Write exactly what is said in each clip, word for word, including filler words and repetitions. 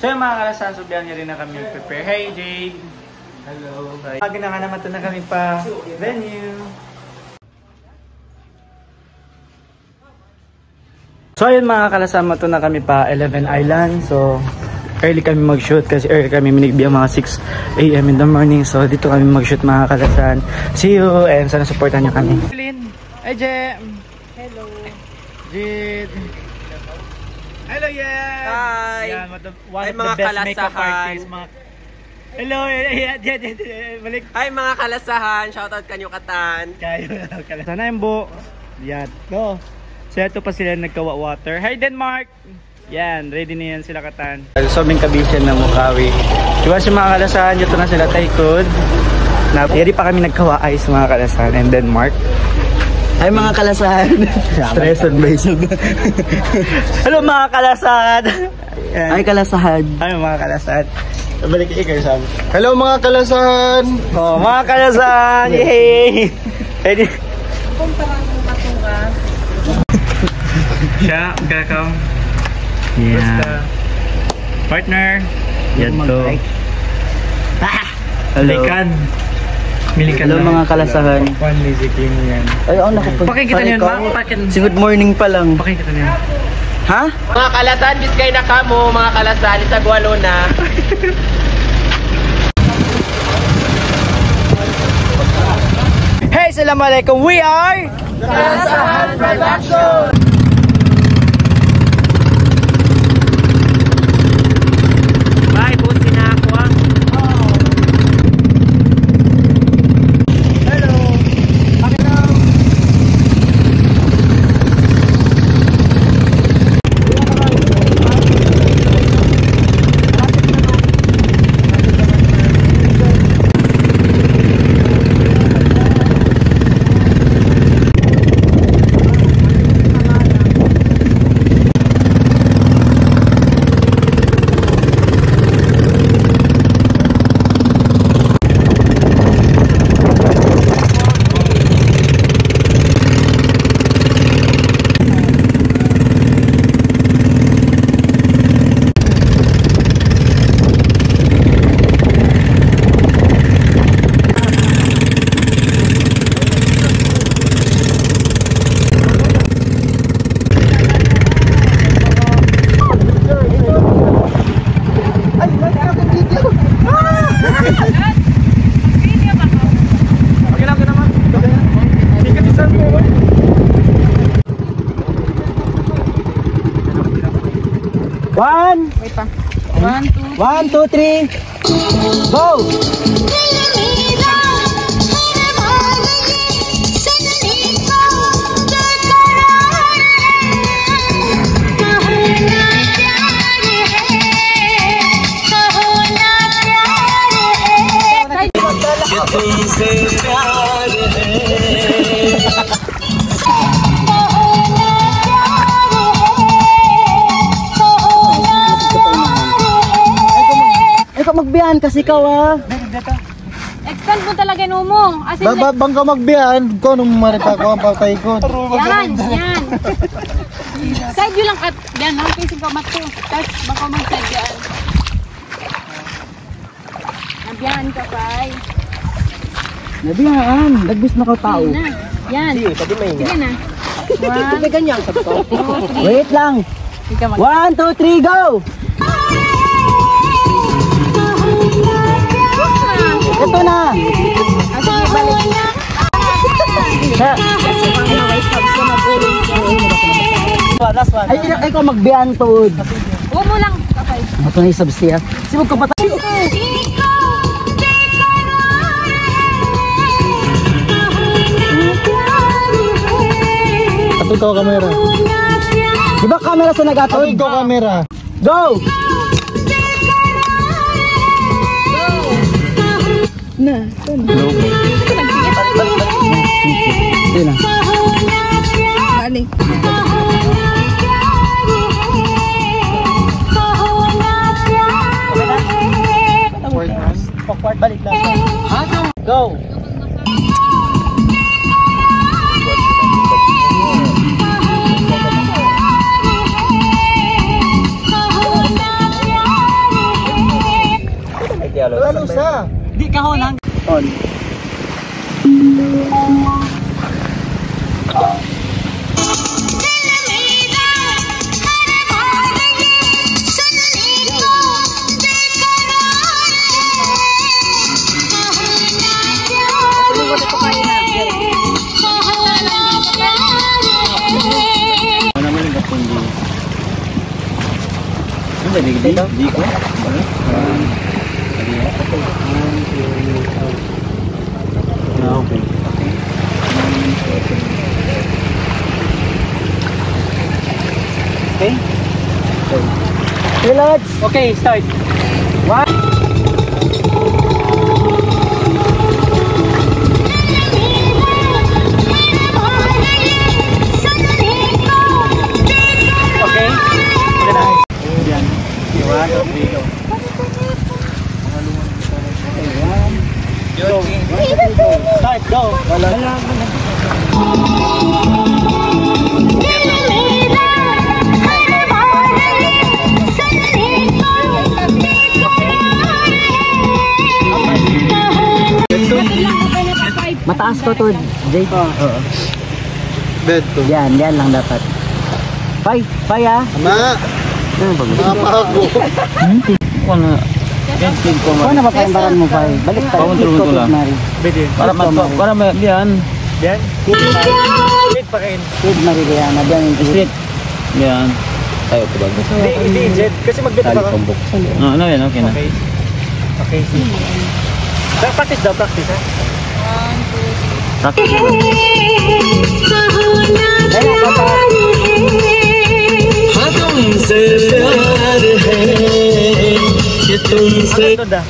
So, yun, mga kalasahan, so, biyahe na rin na kami prepare. Hey, Jade! Hello! Pag na nga naman, ito na kami pa venue. So, ayun, mga kalasahan, ito na kami pa Eleven Island. So, early kami mag-shoot kasi early kami minigbi ang mga six a m in the morning. So, dito kami mag-shoot, mga kalasahan. See you and sana supportan nyo kami. Lynn! Hi, Jem! Hello. Jade. Hello, Yen. Hi. Yan, what the, one Hi, of the mga best makeup kalasahan. Artists, mga, hello, eh, eh, eh, eh, eh, eh, balik. Hi, mga kalasahan. Shoutout kanyo katan. Kayo, kalasahan. Sana yung bu-, yan. No. So, ito pa sila nagkawa water. Hi, Denmark. Yan, ready na yan sila katan. So, main kabisyan na Mukawi. Iwan sa mga kalasahan, dito na sila taikod. Na, yari pa kami nagkawaay sa mga kalasahan and Denmark. Ay, mga kalasahan. Stress and basog. Hello, mga kalasahan. Yan. Ay, kalasahan. Ay, mga kalasahan. Balik ikaw, Sam. Hello, mga kalasahan. Oh, mga kalasahan. Yay! Ready? Kung parang matunga. Siya, welcome. Yeah. Basta. Partner. Yan to. Mag-like. Ah! Hello. Milikan. Milikan. Hello, lang. Mga kalasahan. Kuan, music yun yan. Ay, oh, naku, pa-, Pakikita niyo, ikaw, ma-, pakin-, si good morning pa lang. Pakikita niyo. Ha? Mga kalasahan, biskay na kamo, mga kalasahan, isa guwalo na. Hey, assalamu alaikum. We are Kalasahan Production! Bye, boss, sina ako, ah. Hello. One. Wait pa. One, two, One, two, three. Go! Ay, ka magbiyan kasi ikaw, ah. Extend mo talaga, no, mo. As in, ba, ba, like, bang ka magbiyan, kung anong marita ko, ang patay ko. Yan, yan. Side view lang, kat-, yan, ang facing ka, matu. Touch, baka mag-side yan. Nabiyahan ka, pay. Nabiyahan. Nagbus na ka tao. Sige na. Yan. Sige, sabi mo yun. Sige na. One. Sige, ganyan. Two, three. Wait lang. Ikaw mag- One, two, three, go! Ito na. Ah, sige, balik. Ha? Last one. Ay, ay, ikaw magbiyan tuod. Huwag mo lang, kapay. Ito na yung subs niya. Sino ka patay? Atong ka camera. Di ba camera sa nag-atod? Atong ka camera. Go! Na. Ito na. Balik. Balik na. Go! Ano sa? Di ka ho nang- On. Ano naman ang kapundi? Ano ba, di, di, di ko? Ano? Ah, okay. Okay? Okay, Lods. Okay, start. One. Okay. Yan. Iwan, Rodrigo. Ayan. Go. Start, go. Wala. Mataas ko to, Jake. Oo. Bed to. Yan, yan lang dapat. Pay, pay, ah. Ama! Ano ba? Mga pago. Hmm? Kuha na. Yan, tingin ko. Kuha na ba kayang baran mo, pay? Balik pa. Paunti-unti lang. Mari. Pwede. Para magpa-, para may, yan. Yan? Straight pa rin. Straight, Mari, yan. Yan. Straight. Yan. Ayaw ko ba? Hindi, hindi, Jed. Kasi magdito pa ka. Tali pambok. Ah, ano yan? Okay na. Okay. Okay, sige. Practice daw, practice, ha? One, two, three. Practice na lang. Maganda da.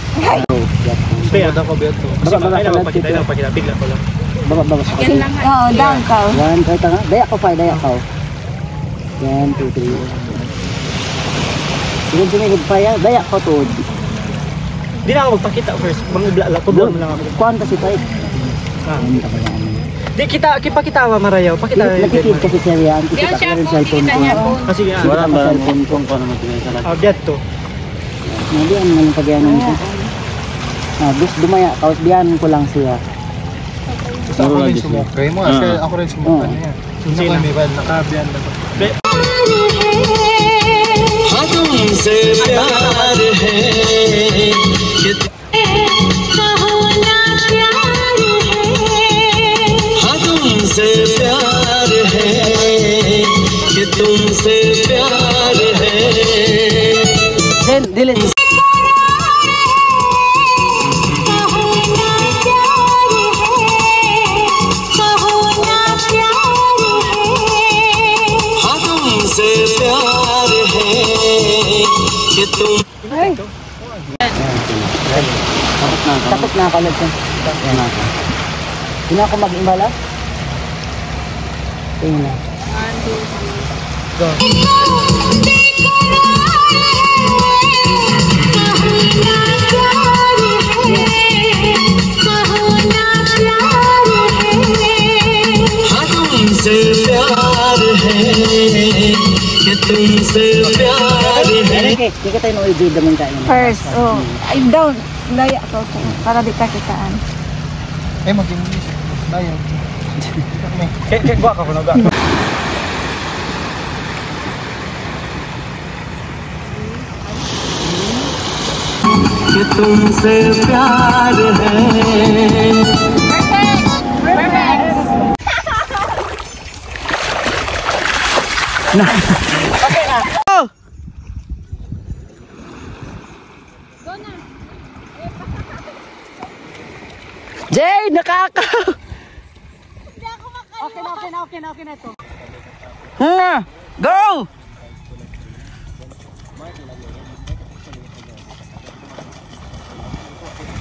Kaya, baba, baba, ay, baba, napapakita, baba, napapakita. Bigla ko lang. Baba, baba. Yan lang, ha? Oo, down ka. Yan, kahit nga. Daya ko, pay, daya ko. One, two, three. Sige, sige, good pa yan. Daya ko, tuod. Di na ako magpakita first. Mangubla lang. Tubuan mo lang ako. Kuhaan kasi, pay. Ah. Hindi ka pa yan. Di kita, kipakita wa marayaw. Pakita. Nakikita kasi siya yan. Kikita' ko rin cellphone ko. Ah, sige, ah. Wala ba? Cellphone ko. Kung paano mo tingin sa lahat? Ah, biya' to. Hindi, ang mga pag-ano nito. Ah, gusto dumaya. Tapos biyahan ko lang siya. Gusto ko rin sumukay mo. Ah. Kasi ako rin sumukay niya. Sino? Ako may ban, nakabiyan na ba? Then, dili. Ay. Tapos na ako. Tapos na ako, Lord. Yan na ako. Hindi na ako mag-imbala. Tingnan. One, two, three. Go. Okay, kikita' in video man kayo. First, oh. Ay, down. Daya ko to. Para di' kakitaan. Eh, mag-English. Daya. Eh, eh, guwa ka, kuno, guwa. Perfect! Perfect! Jay, nakaka- Okay na, okay na, okay na, okay na ito. Hmm, go!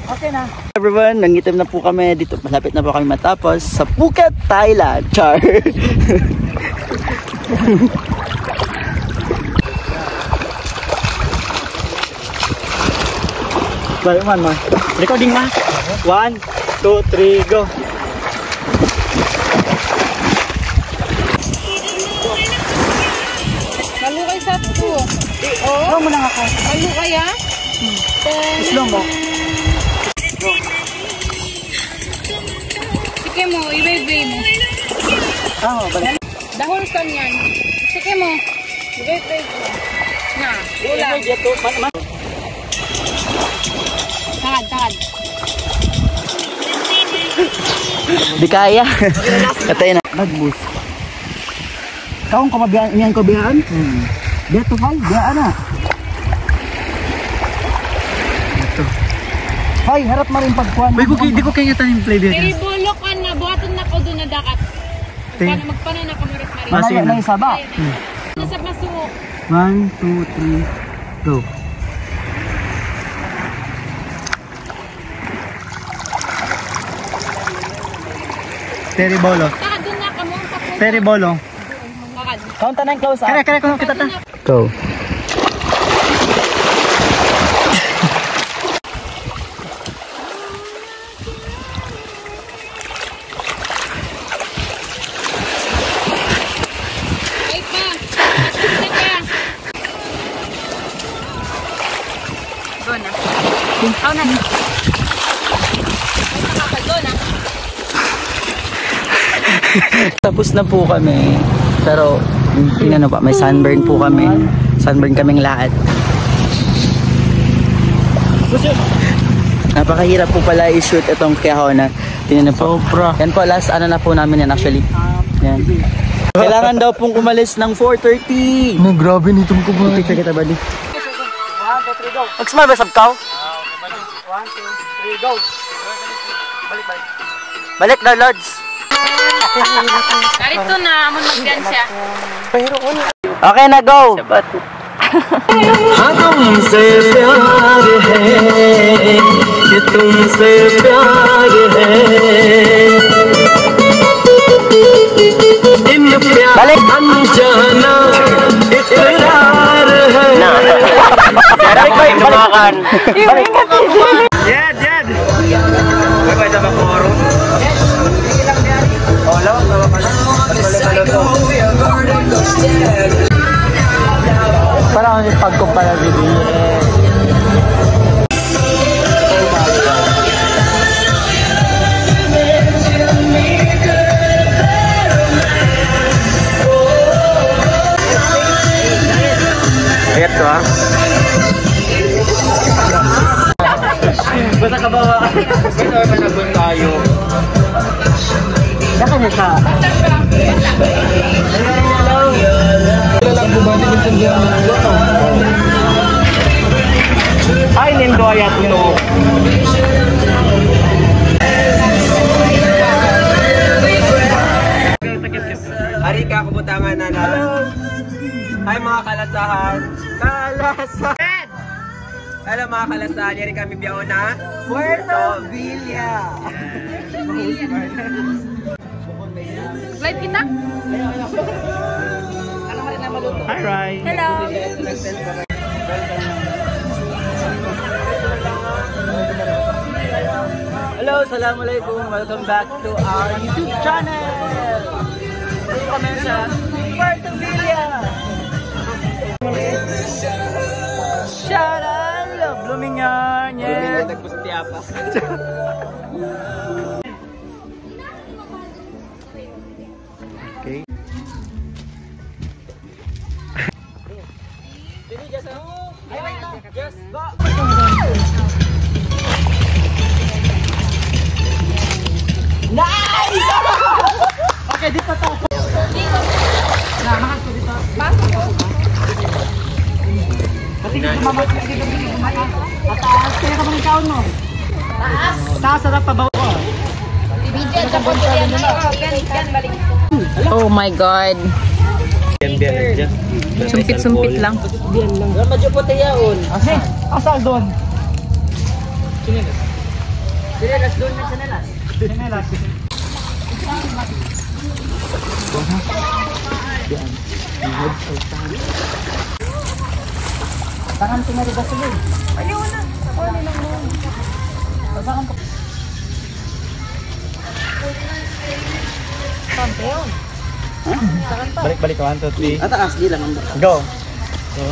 Okay na. Everyone, nangitim na po kami dito. Malapit na po kami matapos sa Phuket, Thailand. Char. Balik man, man. Recording na. One, two, three, go. Malu kay sa ko. Oh. Slow mo lang ako. Malu kaya? Slow mo. Sige mu, i-wave-wave mu. Ah, balik. Dahul sa yan. Sige mu, i-wave-wave mu. Na, ulang. Tagad, tagad. Di' kaya. Patay na. Nagbus. Kaun ka ba biya', biya' yan ka biya' yan? Hmm. Biya' tu, Fay, biya' na. Ito. Fay, harap mu in pagkuhan. Uy, di' ku kaingatan in play biya' yan. Kay bulok, kuwan na, buhaton na kaw duun ha dagat. Te. Magpana na kamu rin, Mari. Ah, sige na. Malayu' na in saba'. Hmm. Nasa masuuk. One, two, three, go. Terry Bolo. Tagad duun na kamu, tapos. Terry Bolo. Tagad. Kaun ta na in close up. Kare, kare, kare, kita ta. Go. Ay pa. Ay pa. Go na. Ikaw na. Go na. Tapos na po kami. Pero, tingnan mo pa, may sunburn po kami. Sunburn kaming lahat. Napakahirap po pala i-shoot itong Kiahona. Tingnan niyo po. Sobra. Yan po, last ano na po namin yan actually. Yan. Kailangan daw pong umalis ng four thirty. Na, grabe nitong kumain. Picture kita, buddy. Mag-smile ba sab kaw? One, two, three, go. Balik, balik. Balik daw, Lods. Narito na, amun magbiyan siya. Okay na, go. Sabat. हाँ तुमसे प्यार है कि तुमसे प्यार है इन प्यार Balik. अनजाना इकरार है. Na. Balik, balik, balik. Balik. Jed, Jed. May pwede ba kuro? Para kami pagkumpara video. Ito, ah. Basta kabawa. Basta may nabun tayo. Saka na sa. Ay, nindo ayat ito. Ari ka, kubutangan na na. Ay, mga kalasahan. Kalasahan. Hello, mga kalasahan. Yari kami biyaw na Puerto Villa. Live kita? Hi, Rai. Hello. Hello, assalamu alaikum. Welcome back to our YouTube channel. Welcome sa Puerto Villa. Shout out, love, Blooming Yarn, yeah. Blooming Yarn, nagpusti apa? Okay. Nice! Okay, dito to. Na, mahal ko dito. Pasok ko. Kasi dito, mama, dito, dito, dito, mama. Mataas. Kaya ka bang ikaw, no? Taas. Taas, sarap pa ba? Video, tapos yan, yan, yan, balik. Oh my God. Yan, yan, yan. Sumpit-sumpit lang. Yan, yan. Medyo puti yaon. Asa? Asa doon? Sinelas. Sinelas doon, may sinelas. Sinelas. Yan. Tangan ko na rin ba sila eh? Ayaw na. Ako na lang mo. Tangan ko. Kampiyon. Balik-balik, one, two, three. Ataas, di lang ang Go. Go.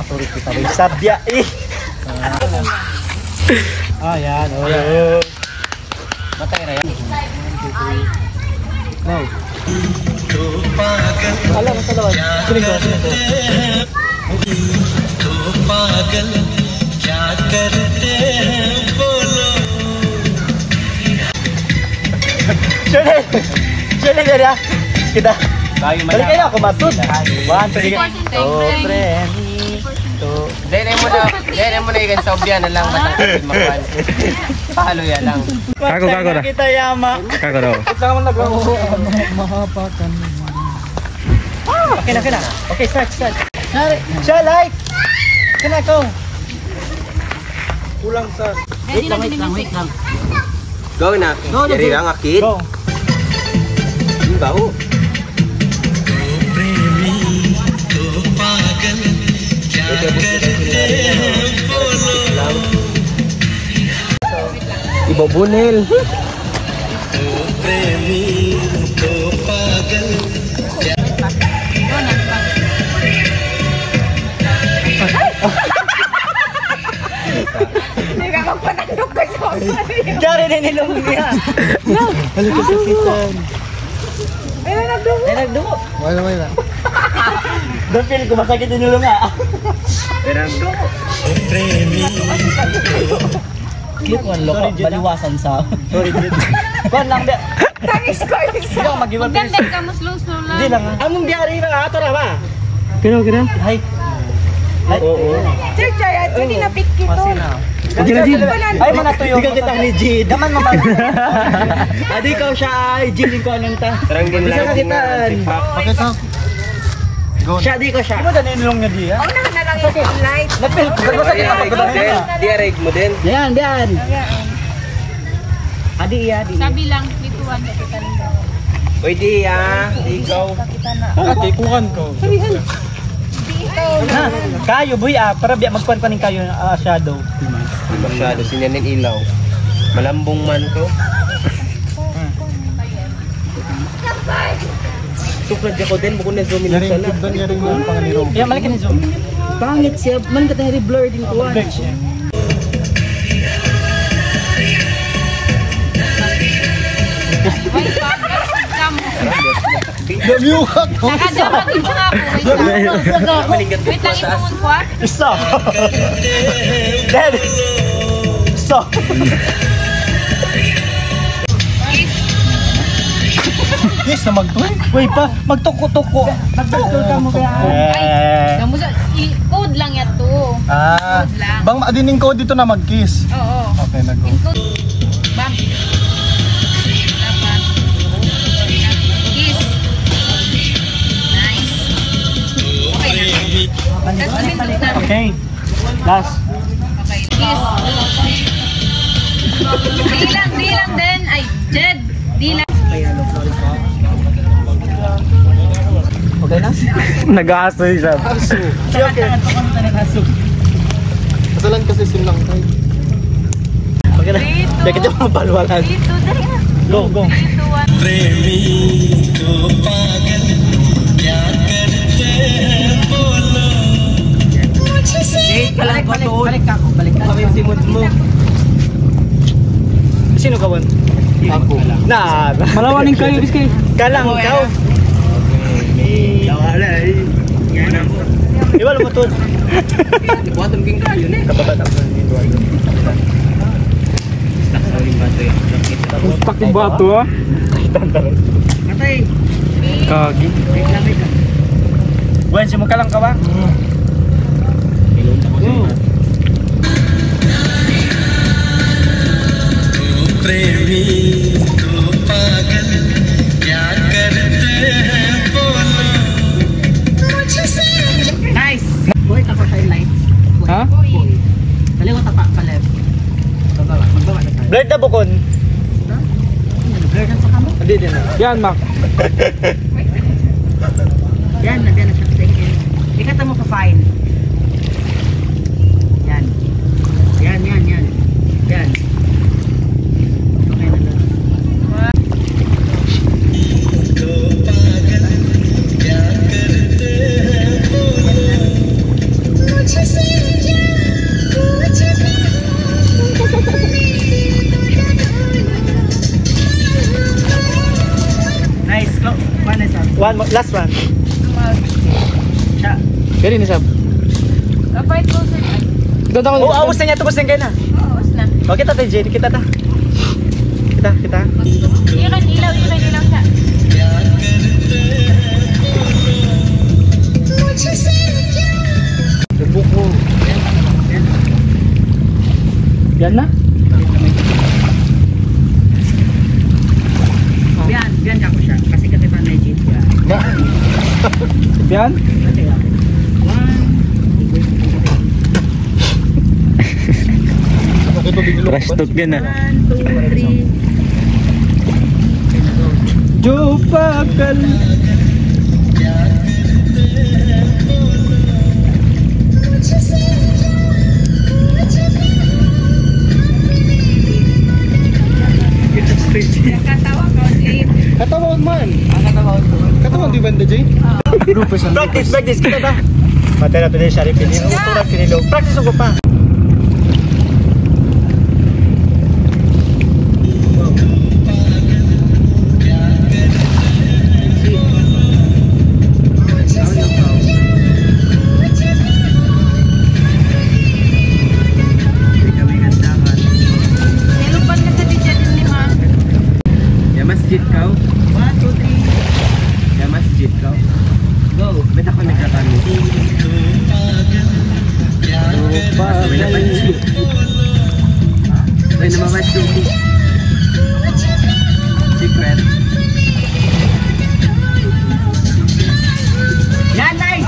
Ako rin kita rin. Sabya eh. Ah. Ah, yan. Oh, yan. Matay na yan. Wow. Alam, sa labas. Sino to? Sino to? Sino? Sino na? Kita. Balik kayo na, kumatod. One, two, three. Two, three. Dahil mo na, dahil mo na ikan sa ubian na lang, matangkad makuan. Pahalo yan lang. Kako, kako na. Kita yama. Kako daw. Kita mo na, kako. Mahapakan. Ah, okay na, okay na. Okay, start, start. Siya, like. Kana ko. Kulang sa. Wait lang, wait lang, wait lang. Go na. Go, go, go. Yari lang, akit. Go. Ang baho. Iba bunil. Hindi ka magpatandok ka sa mga. Diyan rin nilong niya. Halika sa kitan. Ay, nagdugo. Ay, nagdugo. Wala, wala. Doon, feel ko masakit yung ulo nga. Ay, nagdugo. Hindi ko ang loko, baliwasan sa. Sorry, Jed. Kuwan lang, di. Tangis ko, isa. Hindi ako mag-iwan, please. Hindi, hindi ka mo slow, slow lang. Hindi lang, ah. Among biyari na nga, ato na ba? Kira, kira. Hi. Hi. Oo, oo. Sir Jay, ay, pwede na pick ito. Kasi na. Hindi ka, hindi. Ay, mana tuyo. Hindi ka kita ni Jid. Daman mo ba? Adi ikaw siya ay, Jid, yung kuwan ta. Tarang din. Hindi ka lang kita. Pakita. Siya, di ko siya. Ano na nilong niya di, ha? Una na lang yung light. Napil ko. Di, di, di, di, di, di, di. Yan, yan. Adi, iya, di. Sabi lang, dito, one, dito, tayo. Pwede, ah. Ikaw. Ah, tikuhan ko. Na, kayo, boy, ah, para biya magkuhan-kuhan yung kayo, ah, shadow. Di masyado, sinanin ilaw. Malambong man ko. Sukad ako din, bukod na zoom in. Yaring sana. Kibdan, yaring mo ang panganiro. Kaya mali ka ni zoom. Pangit siya, man ka tayo blur din ko. Damiuhak ko. Saka daw, mag-ibo nga ako. Wait lang. Wait lang, itungon ko, ah. Stop. Dad. Stop. Yes, na magtuloy. Uy, pa, magtuko-tuko. Magtuko ka mo kaya. Eh. Ay, kamu sa, i-, code lang yan to. Ah. Code lang. Bang, adin yung code dito na mag-kiss. Oo. Okay, nag-go. Include. Bam. Tama. Kiss. Nice. Okay na. Tapos umindot na. Okay. Last. Okay. Kiss. Di lang, di lang din. Ay, Jed. Di lang. Okay na? Nag-aasoy siya. Aso. Okay, okay. Kasalan kasi silang tayo. Okay na. Three, two. Kaya kita mabalwalan. Three, two, dali na. Go, go. Three, two, one. Balik, balik, balik ka ako, balik ka. Kami si Mons mo. Sino ka, Juan? Ako. Na. Malawa ning kayo, biskay. Kalang, ikaw. Wala, eh. Yan ako. Iwala mo to. Buhatan king kayo, eh. Kapatid ako ng Eduardo. Ustak sa uling bato yan. Ustak yung bato, ah. Matay. Kagi. Wait lang, wait lang. Gwen, sumuka lang ka ba? Hmm. Nice! Buhay ka pa sa light. Ha? Buhay. Kaliwa tapa pa left. Baba, magbaba na tayo. Blurred na bukon. Ha? Blurred na sa kamo? Hindi, hindi na. Yan, Mac. Yan, na, yan na siya. Thank you. Ikata mo pa fine. Yan. Yan, yan, yan. Yan. Okay na lang. Last one. Siya. Gari ni Sab. Kapay ko, sir. Doon ako. Oh, ubus na niya, ubus na niya na. Oo, ubus na. Okay, Tatay Jay, kita ta. Kita, kita. Ikan ilaw, ikan ilaw siya. Yan na? Biyan, biyan ka ko siya. Kasi katipan na yung biyan. Biyan? Kasi, ah, one. Rush talk yan, ah. One, two, three. Joe Pacal. Katawa ka, Jay. Katawa man. Ah, katawa ko. Katawa di ba, Jay? Ah. Practice, practice. Kita ba? Matera pili siya rin pili. Ang uturan pili lo. Practice ko pa. Nilupan na sa teacher ni Ma. Ya masjid kaw. One, two, three. Ya masjid kaw. Go. Beta ko nagkakami. Lupa. Ay, namamad ko. Secret. Yan, nice!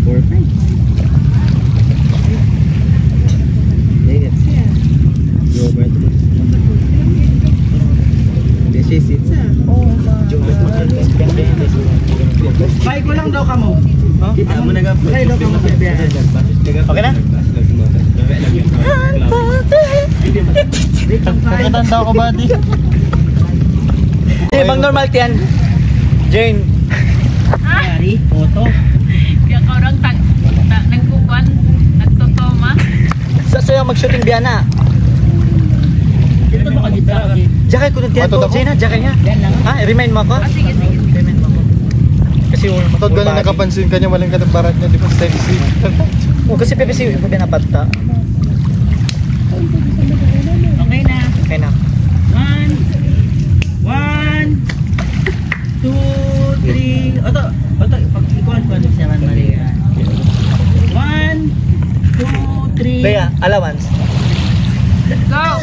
Four points. Ingat. Yo, ba ito? This is it. Bay, kulang daw kamo. Ha? Kita mo nag-upload. Bay, daw kamo. Okay na? Nakatanda ko ba, di? Di, bang normal tiyan? Jane. Ha? Yari, photo. Kaya ka orang tag-, ta-, nagkukuan, nagtotoma. Sa sayo mag-shooting biya na. Ito ba ka gitara? Jakay ko ng tiyan ko, Jane, ha? Jakay niya. Yan lang. Ha? Remind mo ako? Ah, sige, sige. Remind mo ako. Kasi wala. Matod ka na nakapansin ka niya, walang katabarat niya, di ba, sexy? O, kasi P P C, iba pinapatta. Okay na. Okay na. One. One. Two, three. Oto, oto, pag ikuan ko ano siya man, Maria. One, two, three. Kaya, allowance. Go!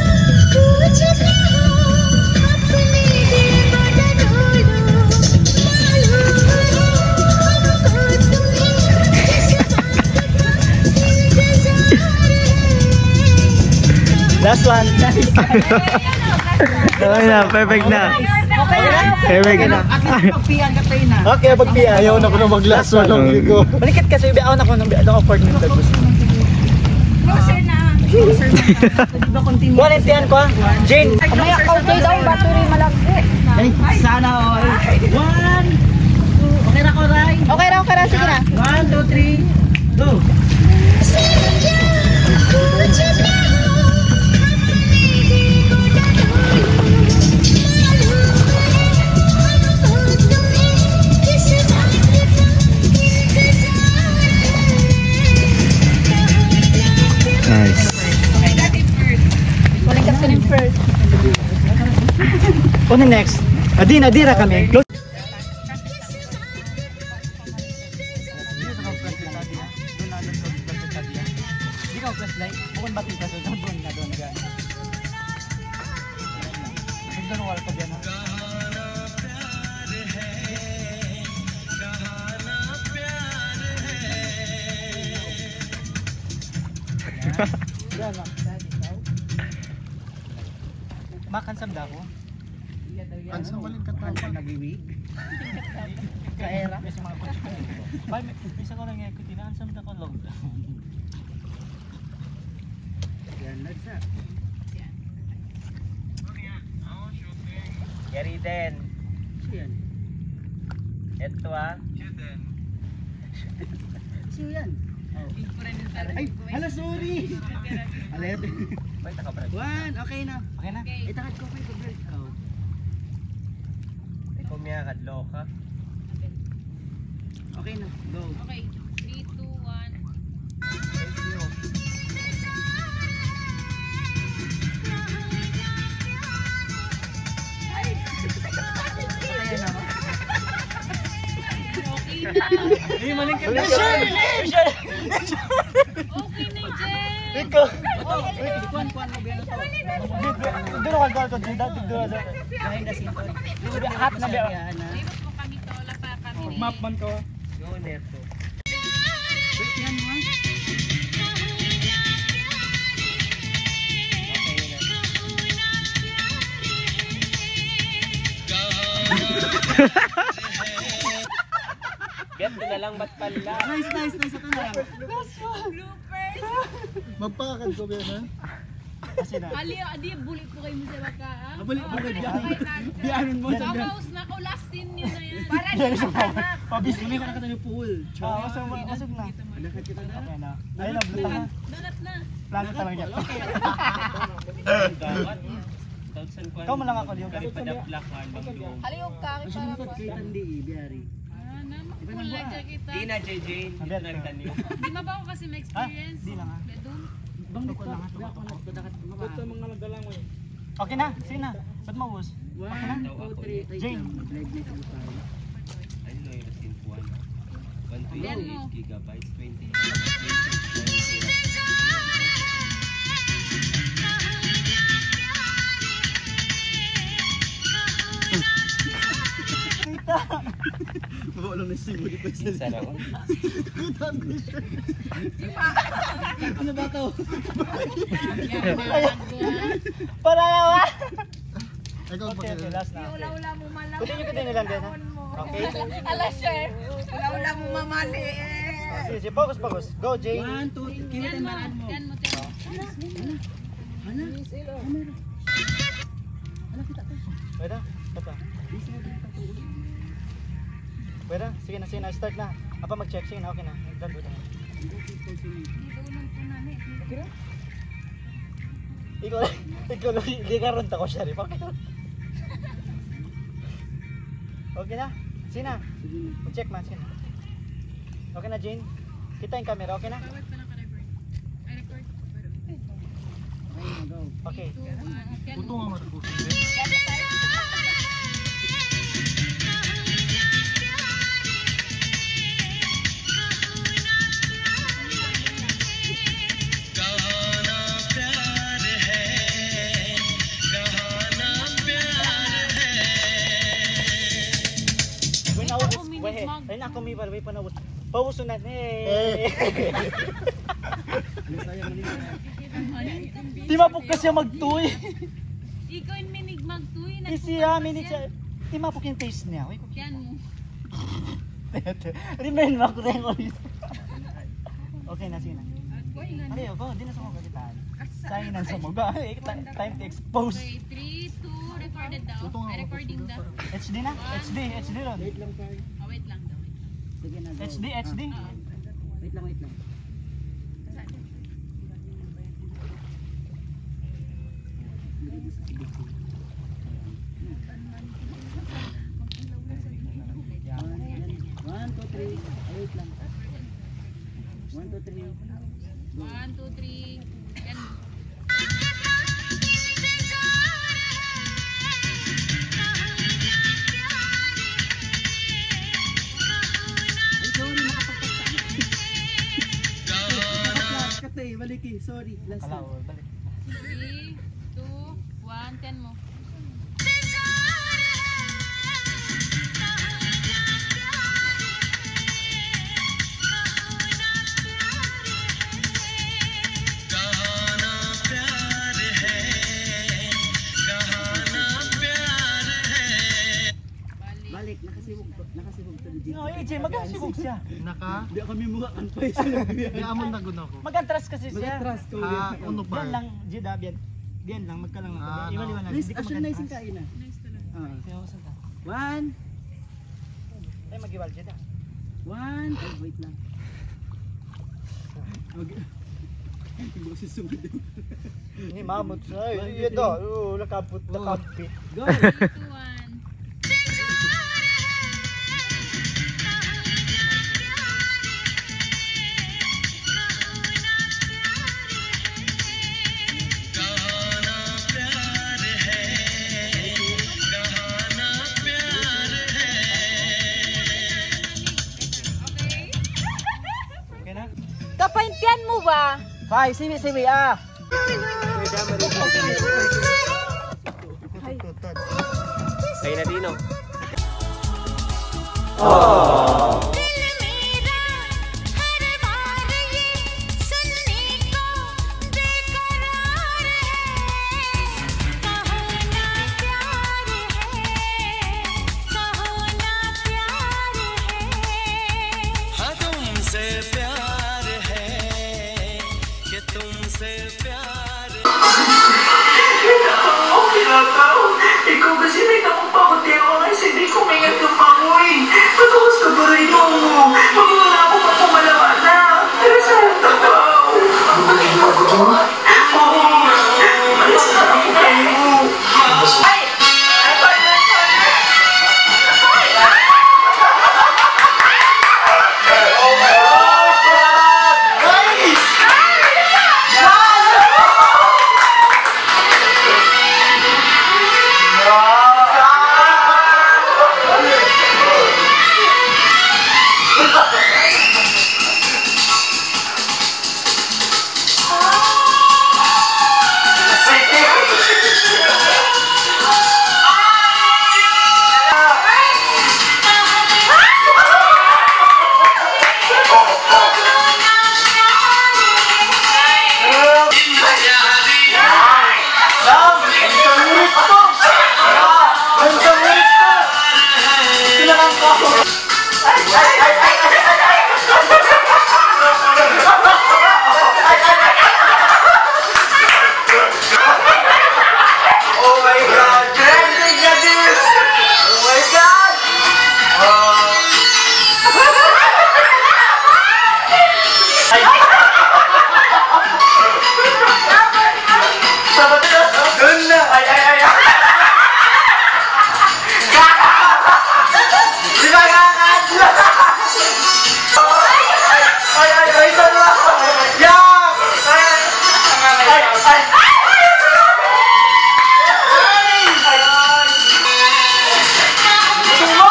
Last one. Okay na, perfect na. Okay na? Perfect. At least pagpiyan ka tayo na. Okay, pagpiyan. Ayaw na ko na mag-last one ang ko. Balikat kasi, biya ako na ko nang biya ako, coordinate na gusto. Closer na. Closer na. Di ba continue? One and ten ko, ah. Jane. May account kayo daw, battery malaki. Ay, sana all. One, two. Okay na ko, Ray? Okay na, okay na. Sige na. One, two, three. Go. Nice. Ano next? Adi na, adi ra kami. Close. Di ka mag-flashlight. Bukun ba kita sa doon na doon ka? Doon wala ka dyan, ha? Yan. Makan sa dako. Ang sa maling katapang. Nag-iwig. Kaera. May sa mga kutsi. Bay, may, may sa ko lang yan, kutina, ang sa mga kulog. Yan, nagsa. Yari din. Siya yan. Ito, ah. Siya yan. Ay, hala, sorry. Alit. One, okay na. Okay na? Okay. Itakad ko, okay, break ko. Ikaw, Mia, kadlo ka. Okay na, go. Okay, three, two, one. Hindi, maling ka. Okay na, Jay. Ikaw. Kuan, kuan mo, gano'n to. Dito ka, dito, dito, dito, dito. Behind the scene. Hat na, Lipat mo kami to, lapa kami. Map man to. Wait, yan, ha? Biya' na lang, bat pala. Nice, nice, nice. Ito na lang. Bloopers. Magpakakad ko, biya' na. Kasi na. Ali, adi, bulit po kayo sa baka, ah? Ah, bulit po kayo. Biyanon mo sa biya'. Maus na ko, last scene nyo na yan. Para di makanak. Pabis mo na yung nakatayo pool. Ah, usog na, usog na. Dagat kita na. Okay na. Ayun na, buta na. Dagat na. Plano talaga. Okay. Ikaw mo lang ako, Leo. Kari pa daplak, man, bang doon. Haliyog ka, kari para pa. Kita hindi, biyari. Ah, namakula dyan kita. Di na, J J. Dito na kita niyo. Di ba ba ako kasi may experience? Di lang, ah. Medun. Bang dito, bang ako na, dagat, mababa. Ba't sa mga nagdala mo eh? Okay na, sige na. Ba't maubos? One, two, three. Ay, Jane. Nag-live na siya, pare. Ano yung simpuan? One twenty-eight gigabytes, twenty. Kita. Wala na si Woody pa siya. Minsan ako. Kita mo siya. Ano ba to? Para yawa. Ikaw, okay, okay, last na. Ula-ula mo malam. Pwede nyo, pwede nyo lang din, ha? Okay. Ala, sir. Ula-ula mo mamali, eh. Oh, sige, sige. Focus, focus. Go, Jay. One, two, three. Kinutin mo. Yan mo, yan mo. Hala. Hala, kita ko. Pwede? Pwede? Pwede? Sige na, sige na. Start na. Apa mag-check? Sige na, okay na. Done, done. Hindi, doon po na, eh. Okay na? Ikaw, ikaw, di ka ron, tako siya, di ba? Okay na? Sina? Check man, sina? Okay na, Jane? Kita in camera, okay na? Bawat pa naka-record. Ay, record. Okay. Two, one, yan. Puto nga, Marcos. Ay, nako, mi, way pa naubos. Pauso na, eh. Di mapukul siya magtuy. Ikaw in minig magtuy, nagpukul siya, minig siya. Di mapukul in face niya. Uy, yan mo. Remind mo ako rin, ulit. Okay na, sige na. Ay, ako, di na sa mga kakitaan. Sa inan sa mga. Eh, ti-, time to expose. Okay, three, two, recorded daw. Ay, recording daw. H D na? H D, H D ron. Wait lang, sir. Ah, wait lang daw, wait lang. Sige na, go. H D, H D. Ah. Wait lang, wait lang. One, two, three. Ay, wait lang. One, two, three. One, two, three. Yan. Ay, sorry, nakapagpagpag. Katay, balik eh. Sorry, last time. Kalaw, balik. Three, two, one, ten mo. Balik, nakasibog to, nakasibog to, Jay. No, A J, magkasibog siya. Naka? Di kami mukha kan pa isa lang. Di, amun na guna ko. Mag-atras kasi siya. Mag-atras ko. Ha, uno pa. Diyan lang, Jida, biyan. Diyan lang, magkalang ako. Ah, no. Iwan-iwan lang. Nice, action, nice yung kain, ah. Nice talaga. Ah. Kaya ako salta. One. Ay, mag-iwal, Jida. One. Ay, wait lang. Ini mamut. Ay, iya daw. Oh, nakabut, nakabit. Kapaintian mu ba? Five, siwi-siwi, ah. Ay, na dino. Ikaw kasi may takot pa ako, tiyawa nga, hindi ko may nagkapangoy. Pagkawas ka ba rin mo? Magmula ako pa pumalawa na. Pero sa harap na ba? Ang galing pa ko, Jun. Oo. Malis na ako kayo. Ay! Oh my God! Trending na this! Oh my God! Oh. Ay. Sabat na! Doon na! Ay, ay, ay, ay! Di ba nga, nga? Ay, ay, ay, isa na lang. Yan! Ay, ay, ay. Ay, ay. Gusto mo?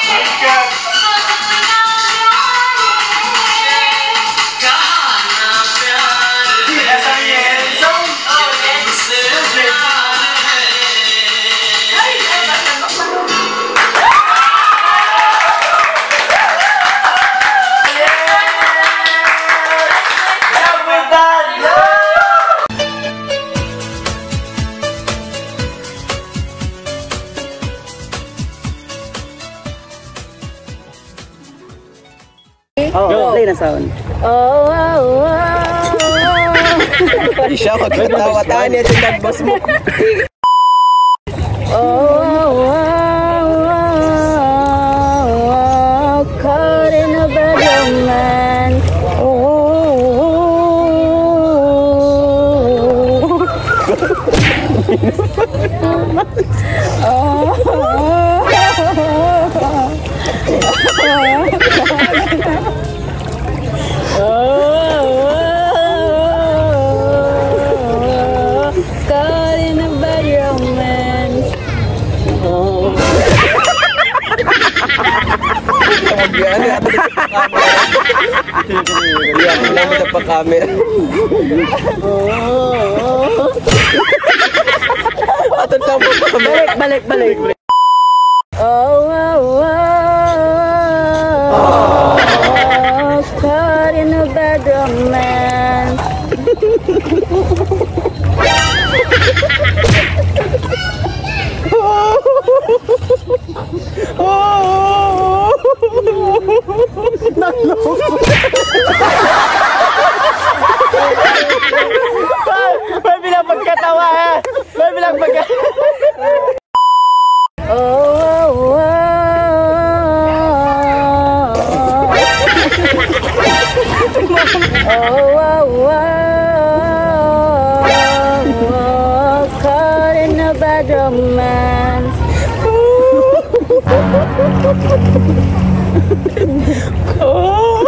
Sikat. Oh, play na sound. Oh, oh, oh, oh. Isya, magkatawa tayo niya, tingnan boss mo. Oh, oh, oh, oh, oh, oh, caught in a bad romance. Oh, oh, oh, oh. Oh, oh, oh, oh. Oh, oh, oh, oh, oh. Caught in a bad romance. Oh. Yan, yan. Yan, yan, yan, pa-camera. Ato na po. Balik, balik, balik. Oh, oh, oh, oh, caught in a bad romance. Naloko. Ay, may bilang pagkatawa, ha? May bilang pagka- Oh, oh, oh, Oh. Oh.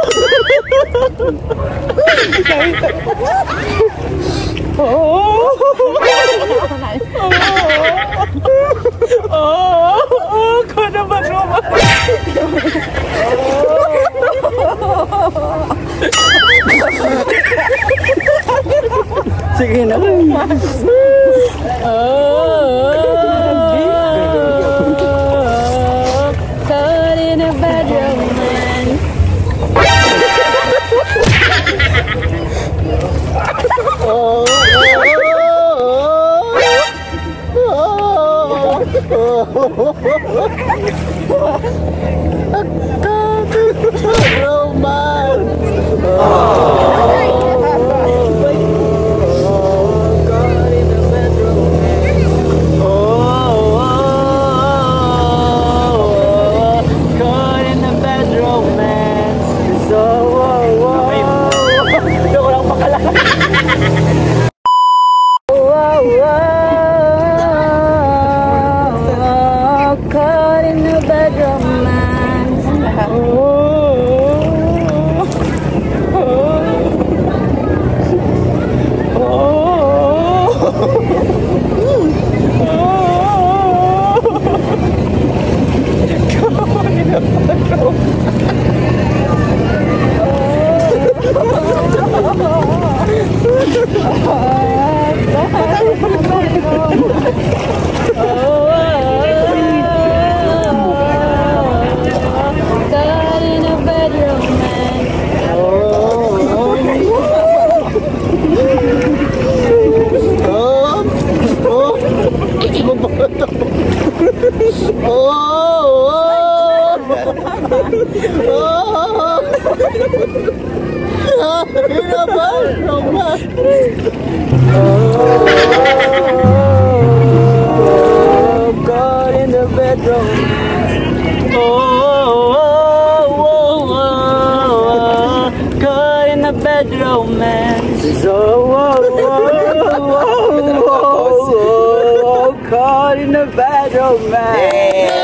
Oh. Oh. Kau dapat rumah. Sige na. Oh, caught in a bad romance. Oh, oh, oh, oh, oh. Romance. Oh, caught in a bad romance. Oh, oh, oh, oh, caught in a bad romance. So, oh, oh, oh. Hindi ko lang makala. Wow, wow, caught in a bad romance. Oh, oh, oh, oh. Caught in a bad romance. Oh, oh. Oh, oh. Oh. Hira ba? Hira ba? Oh, caught in the bedroom. Oh, oh, oh, oh, oh. Caught in the bedroom, man. So, oh, oh, oh, oh, oh, oh. Caught in the bedroom, man.